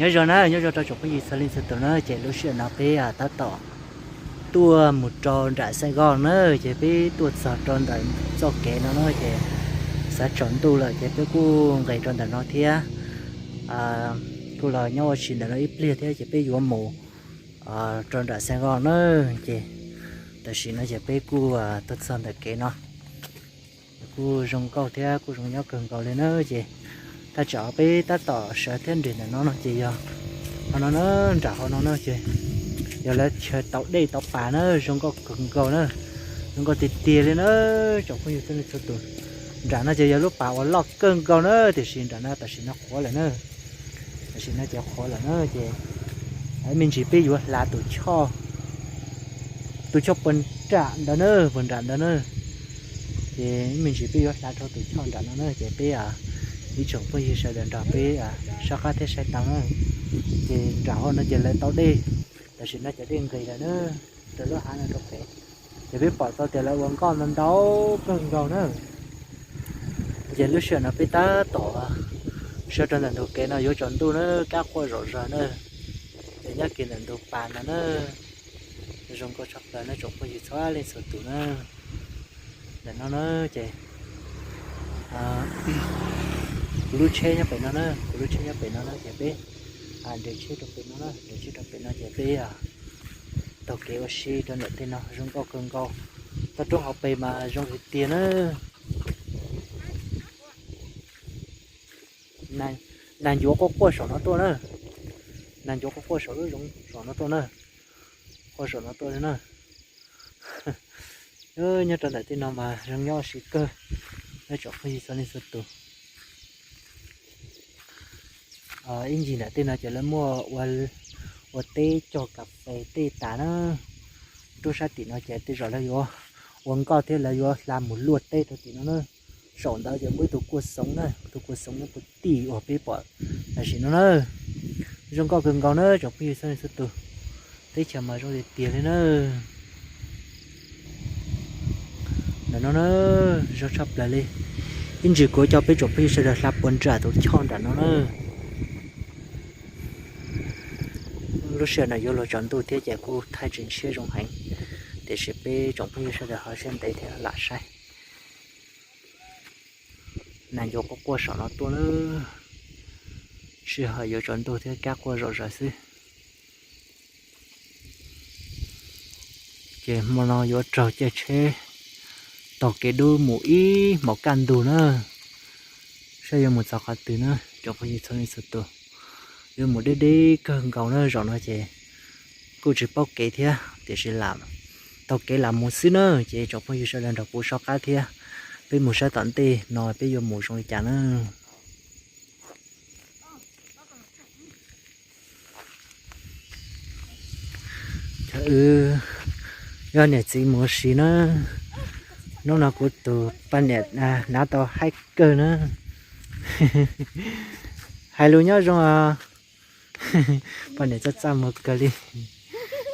Nyob zoo na, nyob zoo rau tsoom phooj ywg txhua leej txhua tus na, ces lub sij hawm no peb tab tom tuaj mus rau nram Xeem Nkos na, ces peb tuaj txog rau ntawm txoj kev no na, ces xav tsaus ntuj lawm ces peb kuj nqis rau ntawm no thiab. Kuj los nyob ua si ntawm no ib pliag thiab ces peb yuav mus rau nram Xeem Nkos na, ces tam sim no ces peb kuj tuaj txog ntawm kev no. Kuj zoo nkauj thiab kuj zoo nyob kawg nkaus li na, ces thaj tsam peb tab tom sawv thiab nres ntawm no no ces yog hauv no na, nram hauv no na ces yog lawv chaw tau dej tau pas na, zoo nkauj kawg nkaus na, zoo nkauj tiag tiag li na, tsoom phooj ywg txhua leej txhua tus. Nram no ces yog lub pas uas loj kawg nkaus na, tiam sis nram no tam sim no qhuav lawm na, tam sim no ces qhuav lawm na, ces me ntsis peb yuav hla tus choj, tus choj puag nram ntawd na, puag nram ntawd na. Ces me ntsis peb yuav hla rau tus choj nram no na, ces peb ib tsoom phooj ywg sawv daws nrog peb soj qab thiab saib tau na. Ces nram hauv no ces lawv tau dej, tam sim no ces dej nqis lawm na, rau lub hav no rau pem. Ces peb pom tau tias lawv ua nkoj ntau ntau kawg nkaus na. Ces lub sij hawm no peb tab tom sawv rau ntawm ntug kev no yuav tsaus ntuj na, kab quaj zom zaws na. Ces nyob kiag ntawm ntug pas no na, zoo nkauj tshaj plaws na tsoom phooj ywg txhua leej txhua tus na. Ntawm no na ces kuv lub tsheb nyob pem no na, kuv lub tsheb nyob pem no na ces peb nres tsheb rau pem no na, nres tsheb rau pem no ces peb taug kev ua si rau ntawm tej no zoo nkauj kawg nkaus. Toj roob hauv pes mas zoo tiag tiag na. Nas ncuav quaj quaj saum no tuaj na. Nas ncuav quaj quaj saum lub zoov saum no tuaj na. Quaj saum no tuaj na. Nyob rau ntawm tej no mas zoo nyob ua si kawg, nyob tsoom phooj ywg txhua leej txhua tus. Ib ncig ntawm tej no ces lawv muaj ua teb cog kas fes tej tas na. Rau sab tim no ces tej zaum lawv yuav ua nkoj thiab lawv yuav hla mus luaj teb rau tim no na. Saum ntawd ces muaj ib tug kua xoov na, tus kua xoov nyob puag tim uas peb pom tam sim no na. Zoo nkauj kawg nkaus na tsoom phooj ywg txhua leej txhua tus, teb chaws mas zoo tiag tiag li na. Ntawm no na, zoo tshaj plaws li. Ib ntsis kuv coj peb tsoom phooj ywg sawv daws hla puag nram tus choj nram no na. Lub sij hawm no yuav luag tsaus ntuj thiab ces kuj thaij tsis ntshiab zoo heev, tiam sis peb tsoom phooj ywg sawv daws ho siab ntev thiab lam saib. Nas ncuav quaj quaj saum no tuaj na, sij hawm yuav tsaus ntuj thiab kab quaj zom zaws xwb. Ces hmo no yuav raug caij tsheb taug kev dub mus ib hmos kaj ntug na, saib yuav mus txog qhov twg na, tsoom phooj ywg txhua leej txhua tus. Yuav mus deb deb kawg nkaus na, zaum no ces kuj tsis paub kev thiab, tiam sis lam taug kev lam mus xwb na, ces tsoom phooj ywg sawv daws nrog kuv soj qab thiab, peb mus saib tom ntej no peb yuav mus zoo li cas na. Wb yog niam txiv mus ua si na, hnub no kuv tus poj niam hnav tau haib kawg na. Hais lus nyob zoo os, poj niam txaj txaj muag kawg li.